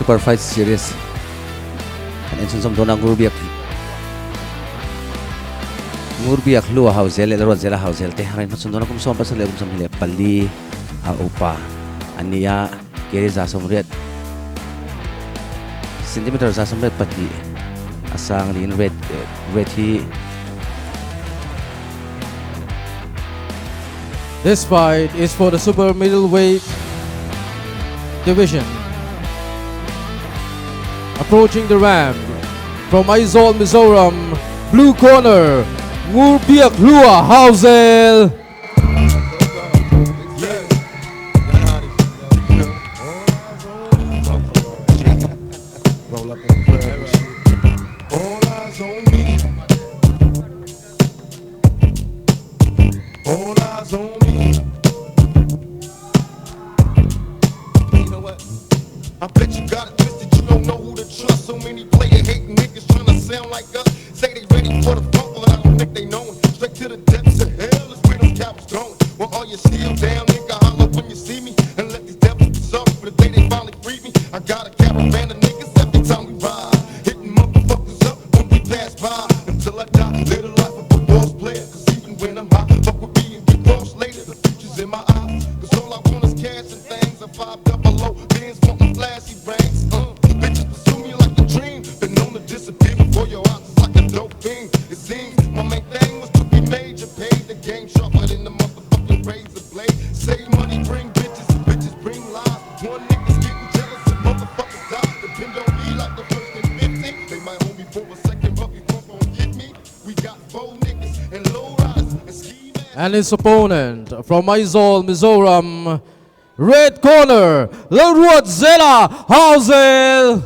Super Fight Series kan en chhunzawm dawn a, Ngurbiak Ngurbiak Hlua Hauzel leh Lalruatzela Hauzel te an inhmachhawn dawn a, kum 17 leh kum 24 a upa an ni a, keri 180 centimeter 182 a sang niin red red hi This fight is for the super middleweight division. Approaching the ramp from Aizawl, Mizoram, blue corner, Ngurbiakhlua Hauzel. And his opponent from Aizawl, Mizoram, red corner, Lalruatzela Hauzel.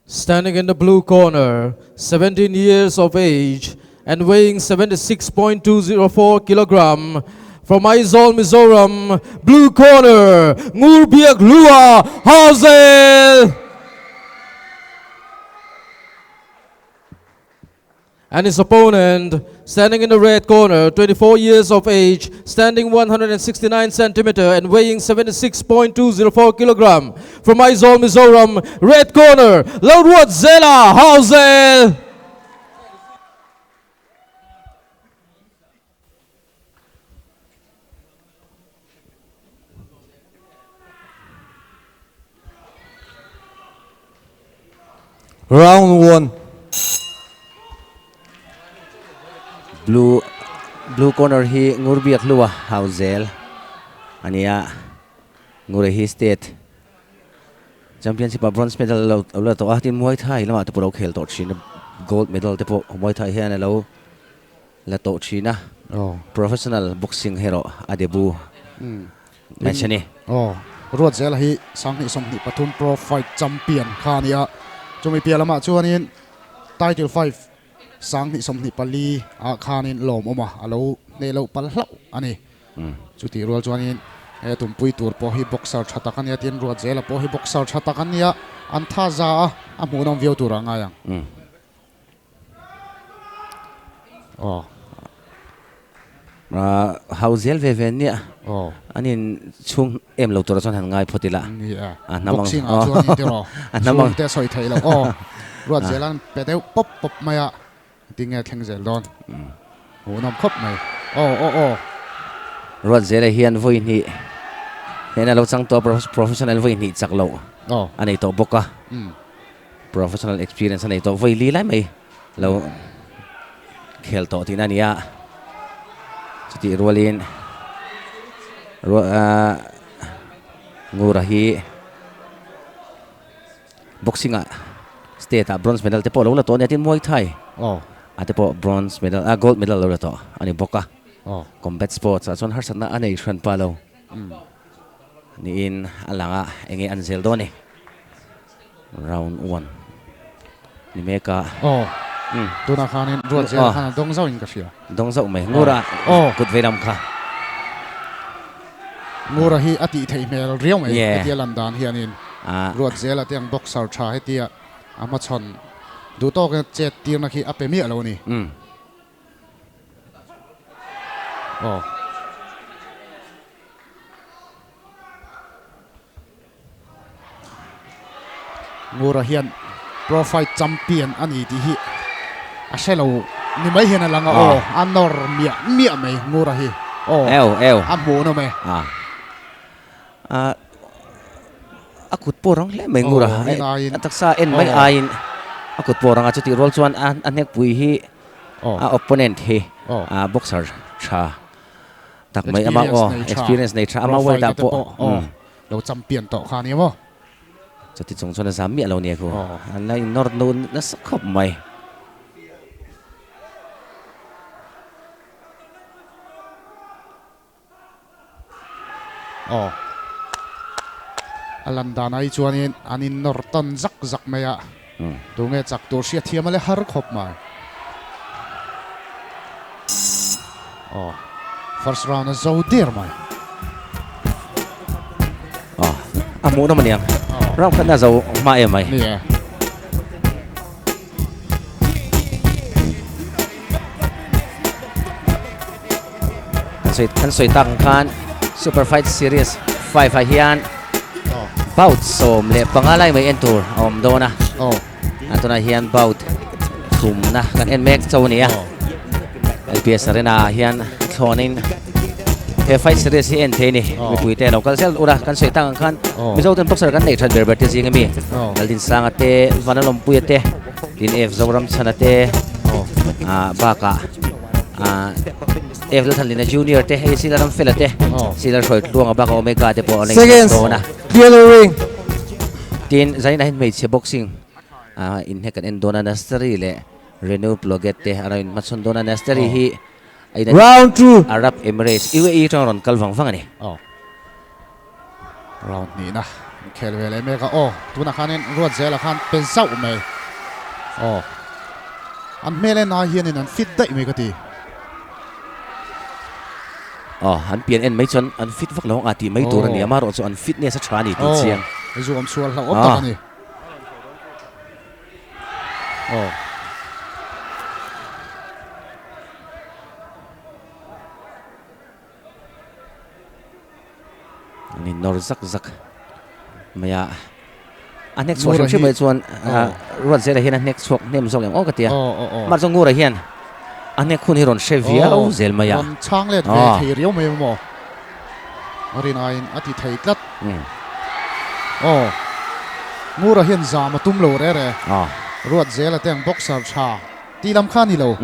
Standing in the blue corner, 17 years of age and weighing 76.204 kilogram, from Aizawl, Mizoram, blue corner, Ngurbiakhlua Hauzel. And his opponent, standing in the red corner, 24 years of age, standing 169 centimeter and weighing 76.204 kilogram, from Aizawl, Mizoram, red corner, Lalruatzela Hauzel. Round 1. Blue blue corner hi Ngurbiakhlua Hauzel a ni a, Ngure hi state championship ah bronze medal a lo la tawh a, tin Muay Thai lamah te pawh a lo khel tawh thin a, gold medal te pawh Muay Thai hian a lo la tawh thin a, professional boxing erawh a debut match a ni. Aw, Ruatzela hi 2023 Pro Fight Champion kha a ni a, chumi piah lamah chuanin Title Five 2024 ah khanin lawmawm a, a lo hneh loh pal hlauh a ni. Chutih rual chuanin he tumpui tur pawh hi boxer tha tak a nia tin Ruatzela pawh hi boxer tha tak a nia, an tha za a, a hmuhnawm viau tur a ngai ang. Aw. Hau zel ve ve nia. Aw. An in chhung em lo tura chuan han ngai phawt ila. Nia. A hnam ang. Boxing ah chuan in tiraw. A hnam ang. Chhungte sawi theih loh. Aw. Ruat zel an pe deuh pawp pawp mai a. Tinge thleng zel dawn. Hmuhnawm khawp mai. Aw aw aw. Ruat zela hian vawi hnih hnehna lo chang tawh professional vawi hnih chak loh a nei tawh bawk a. Professional experience a nei tawh vawi li lai mai lo khel tawh tihna a ni a, chutih rualin Ngura hi boxing ah state ah bronze medal te pawh lo la tawh a nia tin Muay Thai ah te pawh bronze medal ah gold medal lo la tawh a ni bawk a. Combat sports ah chuan harsatna a nei hran pa lo niin a lang a, enge an zel dawn ni. Round one ni mek a. Aw, tunah khanin ruat zel khan a dawng zauh in ka hria. Dawng zauh mai, Ngura kut vei lam kha. Ngura hi a tih theih hmel riau mai hetia lan dan hianin ruat zel a te ang boxer tha hetia a hmachhawn duh tawkin chet tirna khi a pe miah lo a ni. Aw. Ngura hian Pro Fight Champion a ni tih hi a hre lo ni mai hian a lang a aw a nawr miah miah mai Ngura hi aw a hmuh nawm e. A kut pawh rang hle mai Ngura a taksa en mai aiin a kut pawh rang a chutih rual chuan a hnekpui hi a opponent hi boxer tha tak mai ama aw experience nei tha ama weight ah pawh lo champion tawh kha nia maw chuti chung chuan a zam miah lo nia khu an la in nawr no nasa khawp mai. Aw a lan dan ai chuanin an in nawr tawn zak zak mai a tunge chak tur hriat thiam a le har khawp mai. Aw first round a zo der mai. Aw a hmuh nawm aniang round khat na zo hma em mai. Ni e. Kan sawi tak ang khan Super Fight Series 5 ah hian bout 15 lai mai en tur a awm dawn a. A tunah hian bout thumna kan en mek cho a ni a. LPS Arena ah hian thlawnin he fight series hi en thei a ni. Mipui te lo kal zel ur a, kan sawi tak ang khan Mizo ten boxer kan neih that ber ber te zing ami Laldinsanga te, Vanalawmpuia te, tin F Zoramchhana te bakah F Lalthanlina Junior te, hei Sila Ramfela te, Sila Hruaitluanga bakah Omega te pawh an la inhnek dawn a. Tin, zanin ah hian hmeichhe boxing inhnek kan en dawn a, Nastari leh Renu Ploget te an rawn inhmachhawn dawn a, Nastari hi United Arab Emirates, UAE, atanga rawn kal vang vang a ni. Round hnihna an khel ve leh mek a, aw tunah khanin Ruatzela khan pe zauh mai, aw an hmel en ai hianin an fit daih mai ka ti. Aw an pian en mai chuan an fit vak lo ang a tih mai tur a ni, amaherawh chu an fitness a tha a ni tih chiang. Aw zuam sual hlauhawm tak a ni. Aw. An innawr zak zak mai a, a hnek chhuak hrim hrim mai chuan Ruatzela hian a hnek chhuak hnem zawk em aw ka ti a, mahse Ngura hian a hnek hun hi rawn hre viau zel mai a. Rawn chhang let ve thei riau mai maw? A rin aiin a ti thei tlat. Aw, Ngura hian zam a tum lo re re. Ruatzela te ang boxer tha tih lam kha a ni lo.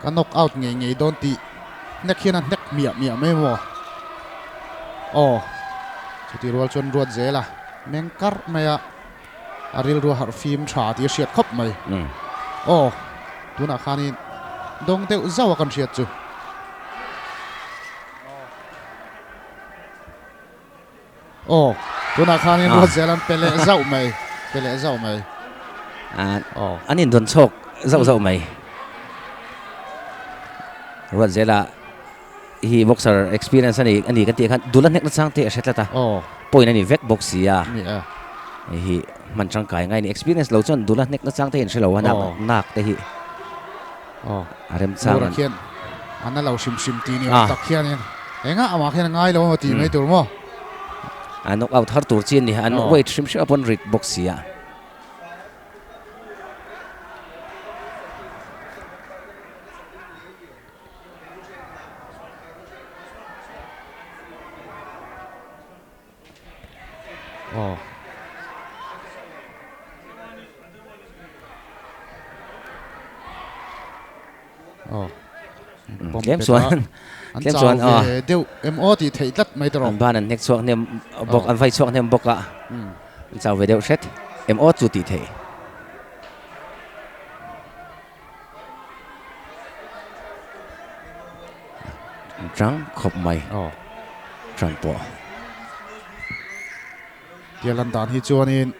Ka knock out ngei ngei dawn tih hnek hian a hnek miah miah mai maw? Aw, chutih rual chuan ruat zel a, meng karh mai a, a rilru a harh fim tha tih a hriat khawp mai. Aw, tunah khanin dawng deuh zauh a kan hriat chu. Aw, tunah khanin ruat zel an pe leh zauh mai, pe leh zauh mai. Aw. An indawn chhawk zauh zauh mai. Ruat zela hi boxer experience a ni a ni kan tih khan dul a hnek nachang te a hre tlat a. Aw. Point a ni vek bawk si a. Ni e. Hei hi hman tangkai ngai a ni. Experience lo chuan dul a hnek nachang te hi an hre lo a, nak nak te hi. Aw. A remchang an. Mura khian an la lo hrim hrim tih ni awm tak khianin engah amah khian a ngai lo emaw tih mai tur maw? A knock out har tur chi a ni. An weight hrim hrim a pawn rit bawk si a. Aw. Aw. Tlem chuan. An chau ve deuh em aw tih theih tlat mai tawh. An ban an hnek chhuak hnem bawk, an vai chhuak hnem bawk a, an chau ve deuh hret em aw chu tih theih. An chang khawp mai tran pawh. Tia lan dan hi chuanin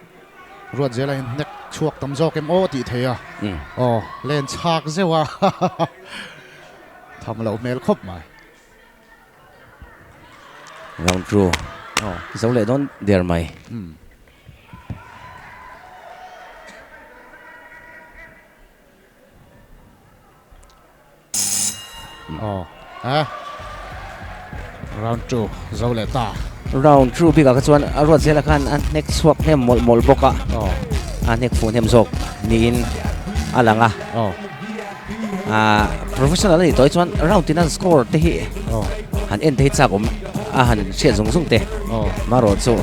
Ruat zela in hnek chhuak tam zawk em aw tih theih a, aw len chhak zeuh a. Tham loh hmel khawp mai. Round two zo leh dawn der mai. Aw eh round two zo leh ta. Round two bikah kha chuan a ruat zela khan a hnek chhuak hnem mawlh mawlh bawk a. A hnek fuh hnem zawk niin a lang a. Professional a nih tawh hi chuan round tina score te hi han en te hi chak awm a han hriat zung zung te marawh chu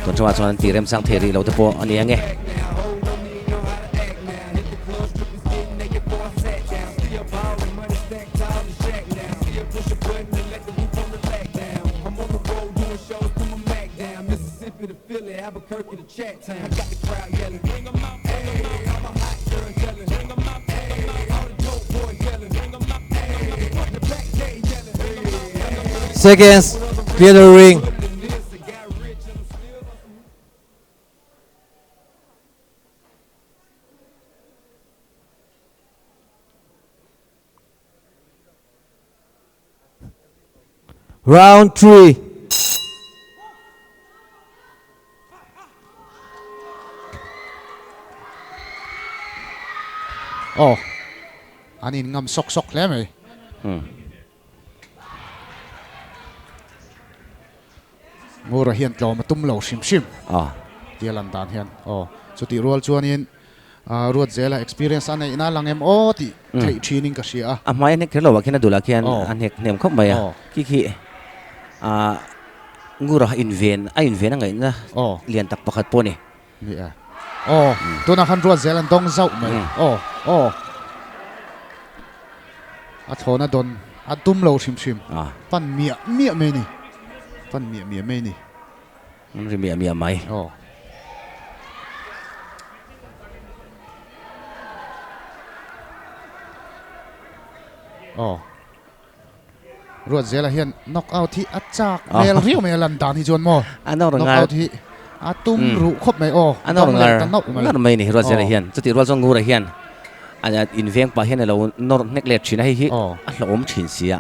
tun tawhah chuan an tih remchang thei rih lo te pawh a ni ang e. Seconds, clear the ring. Round 3. Aw, an in ngam sawk sawk hle mai. Ngura hian tlawm a tum lo hrim hrim tia lan dan hian aw chutih rual chuanin Ruat zela experience a neihna lang em aw tih theih thinin ka hria a. A hmai a hnek kher lo ah khian a dulah khian a hnek hnem khawp mai a, khi khi Ngura inven a inven a ngaihna lian tak pakhat pawh a ni. Ni e. Aw tunah khan Ruat zel an dawng zauh mai. Aw aw a thlawna dawn a tum lo hrim hrim. Pan miah miah mai ni. Pan miah miah mai ni. An ri miah miah mai. Aw. Aw. Ruat zela hian knock out hi a chak hmel riau mai a lan dan hi chuan maw. A nawr ngar. Knock out hi a tum ruh khawp mai aw. A nawr ngar ngar mai ni Ruat zela hian. Chutih rual chuan Ngura hian a inveng pah hian a lo nawr hnek let thin a hei hi a hlauhawm thin si a.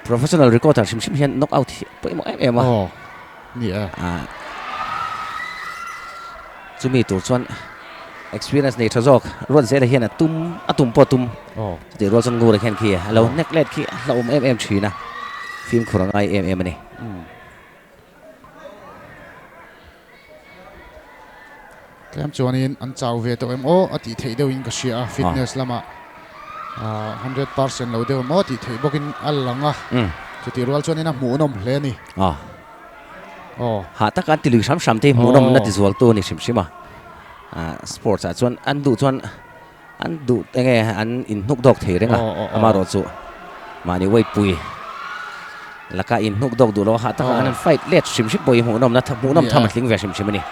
Professional recorder hrim hrim hian knock out hi pawimawh em em a. Aw ni e. Chumi tur chuan experience nei tha zawk Ruat Zela hian a tum a tum pawh a tum. Aw. Chutih rual chuan Ngura hian khi a lo hnek let khi a hlauhawm em em thin a. Fimkhur a ngai em em a ni. Tlem chuanin an chau ve tawh em aw a tih theih deuhin ka hria a, fitness lamah 100% lo deuh em aw tih theih bawkin a lang a, chutih rual chuanin a hmuhnawm hle a ni. Aw. Hah taka an ti lui hram hram te hi hmuhnawm na ti zualtu a ni hrim hrim a, sports ah chuan an duh chuan an duh eng nge an inhnuk dawk thei reng a, amaherawh chu mahni weight pui laka inhnuk dawk duh lo a hah taka an han fight let hrim hrim pawh hi hmuhnawm na hmuhnawm tham a tling ve hrim hrim a ni.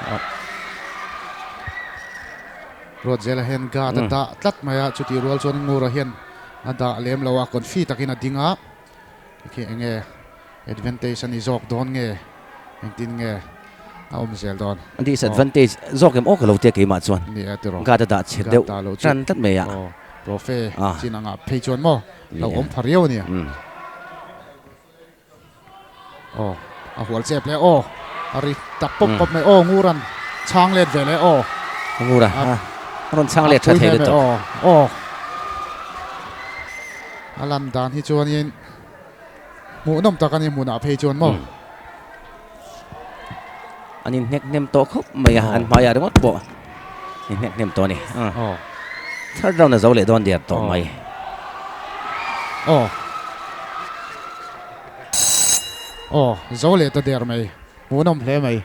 Ruat zela hian guard a dah tlat mai a, chutih rual chuan Ngura hian a dah lem lo a, confi takin a ding a, khi eng nge advantage a ni zawk dawn nge engtin nge a awm zel dawn. Disadvantage zawk em aw ka lo tia keimah chuan Ni e tiraw. Guard a dah chhe deuh tan tlat mai a. Aw profe chin anga phei chuan maw lo awm pha riau a nia. Aw a hual chep le aw a ri tak pawp pawp mai aw Nguran chhang let ve le aw. Ngura a rawn chhang let tha thei lutuk. Aw aw a lan dan hi chuanin hmuhnawm tak a ni hmunah phei chuan maw. An inhnek hnem tawh khawp mai a, an hmaiah ringawt pawh inhnek hnem tawh a ni. Third round a zo leh dawn der tawh mai. Aw. Aw, zo leh ta der mai. Hmuhnawm hle mai.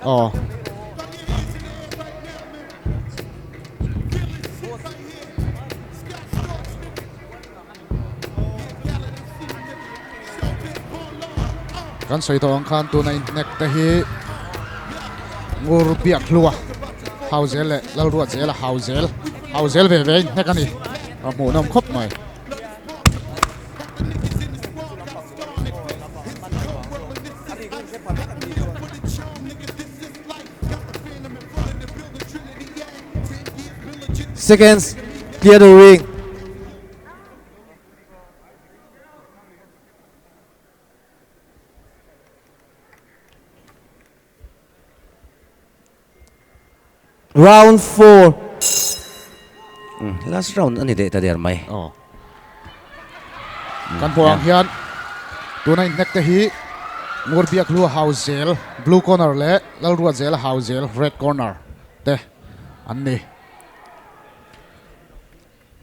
Aw. Kan sawi tawh ang khan tuna inhnek te hi Ngur Biak Hlua hau zel leh Lalruat zela hau zel hau zel ve ve inhnek a ni a hmuhnawm khawp mai. Seconds clear the ring. Round 4. Last round ani leh ta der mai. Aw. Kan hmuh ang hian tuna inhnek te hi Ngurbiak Hlua hau zel blue corner leh Lalruat zela hau zel red corner te an ni.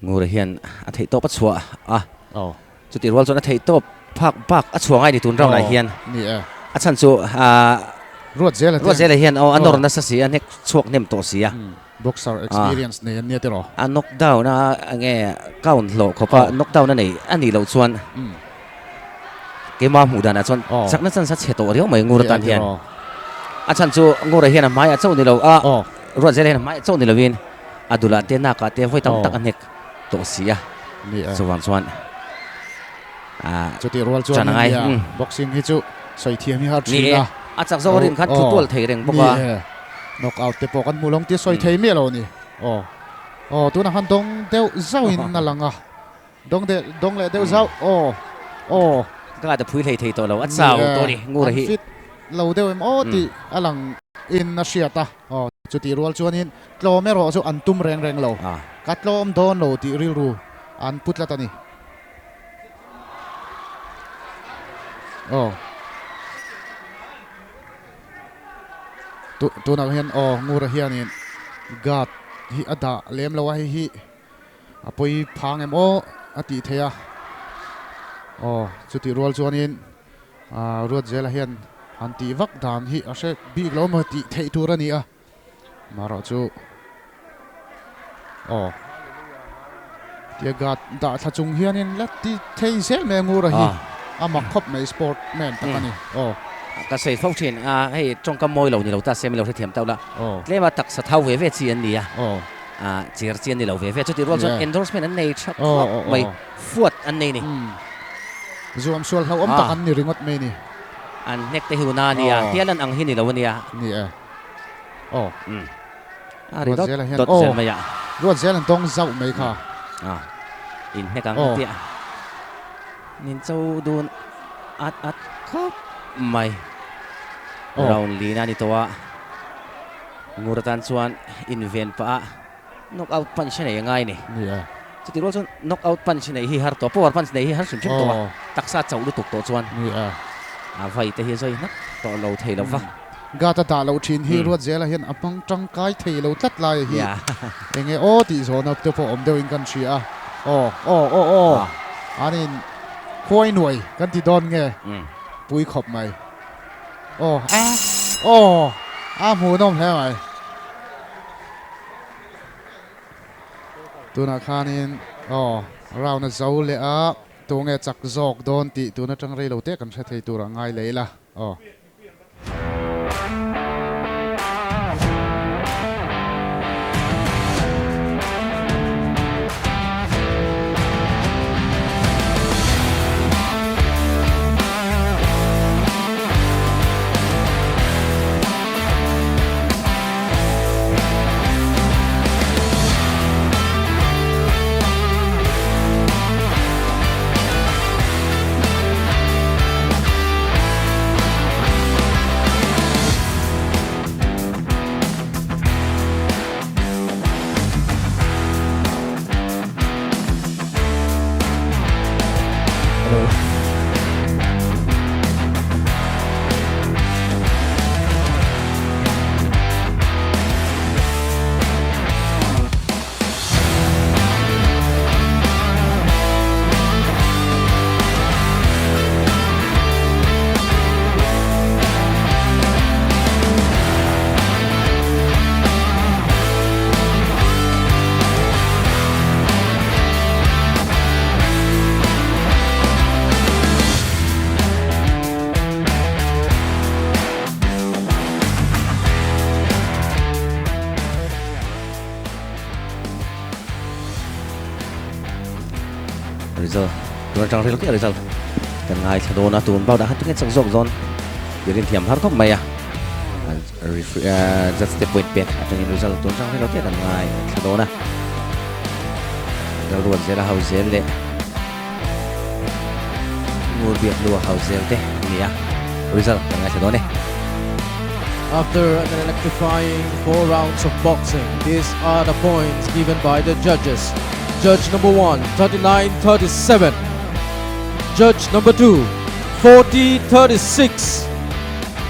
Ngura hian a theih tawp a chhuah a, chutih rual chuan a theih tawp phak bak a chhuah ngai ni tun round ah hian. A chhan chu Ruatzela hian a nawr nasa si a, hnek chhuak hnem tawh si a. Boxer experience nei an nia tiraw? A knock down a enge count hlawh khawp a, knock down a nei a nih loh chuan keimah hmuh danah chuan chakna chance a chhe tawh riau mai Ngura tan hian. A chhan chu Ngura hian a hmaiah chauh ni lo a, Ruatzela hian a hmaiah chauh ni loin A dulah te nakah te vawi tam tak a hnek tawh si a, chuvang chuan Chutih rual chuan nia boxing hi chu sawi thiam hi har thin a. A chak zawk rin khan thu tual thei reng bawk a. Ni e, knock out te pawh kan hmu lawng tia sawi thei miah lo a ni. Aw, aw tunah khan dawng deuh zauhin a lang a, dawng deh dawng leh deuh zauh, aw, aw. Ka ngah te phui hlei thei tawh lo, a chau tawh a ni, Ngura hi. An fit lo deuh em aw tih a lang in a hriat a, aw chutih rual chuanin Tlawm erawh chu an tum reng reng lo. Ka tlawm dawn lo tih rilru an pu tlat a ni. Aw. Tunah hian aw Ngura hianin guard hi a dah lem lo a, hei hi a pawi phang em aw a tih theih a. Aw chutih rual chuanin Ruatzela hian han tih vak dan hi a hre bik lo emaw tih theih tur a ni a. Marawh chu aw tia guard dah thla chung hianin la ti thei zel mai a Ngura hi a mak khawp mai sport man tak a ni aw. Ka sawi fo thin a hei tawngkam mawi lo ni lo ta se min lo hrethiam tauh la tlema taksa thau ve ve chi an ni a cher chi an ni lo ve ve chutih rual chuan endorsement an nei tha khawp mai fuat an nei ni. Zuam sual hlauhawm tak an ni ringawt mai ni. An hnek te hi una a nia tial an ang hi ni lo a nia. Ni e. Aw. Umm. A ri dawt dawt zel mai a. Ruat zel an tawng zauh mai kha. A. In hnek ang a tia. Nin cho dun at at khawp mai. Round lin a ni tawh a. Ngur atan chuan inven pah a knock out punch a nei a ngai ni. Ni e. Chuti rual chuan knock out punch nei hi har tawh, power punch nei hi har hrim hrim tawh a. Taksa chauh lutuk tawh chuan. Ni e. A vai te hi a zawi hnak tawh lo thei lo va. Gata dah loh thin hi Ruatzela hian a hmang tangkai thei lo tlat lai hi enge aw tih zawhna te pawh awm deuhin kan hria a, aw aw aw aw an in khuai nuai kan ti dawn nge pui khawp mai aw a aw a hmuhnawm hle mai tunah khanin aw round a zo leh a tunge chak zawk dawn tih tun atang rei lo te kan hre thei tur a ngai leh ila aw. Result tun atang ril chiah result kan ngaithla dawn a tun bout ah khan tunge chak zawk zawn tih rin thiam har khawp mai a judge te point pek atangin result tun atang ril chiah kan ngaithla dawn a Lalruat zel a hau zel leh Ngur biak lu a hau zel te a ni a result kan ngaithla dawn e. After an electrifying four rounds of boxing, these are the points given by the judges. Judge number 1, 39-37. Judge number 2, 40-36.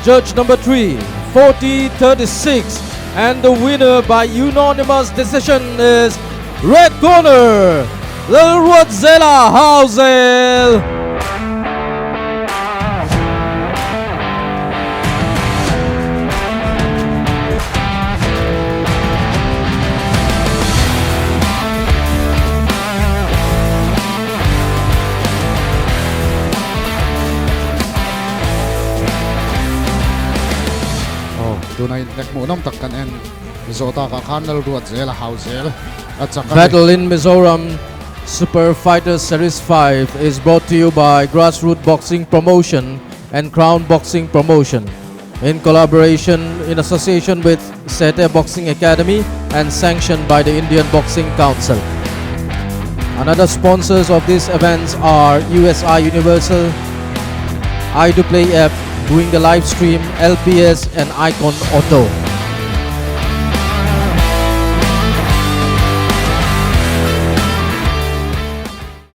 Judge number 3, 40-36. And the winner by unanimous decision is Red Corner, Lalruatzela Hauzel. Aw, tuna inhnek hmuhnawm tak kan en zawh takah khan Lalruatzela Hauzel a chak a ni. Battle in Mizoram Super Fighter Series 5 is brought to you by Grassroot Boxing Promotion and Crown Boxing Promotion in collaboration in association with Sete Boxing Academy and sanctioned by the Indian Boxing Council. Another sponsors of these events are USI Universal, I Do Play app, doing the live stream, LPS and Icon Auto.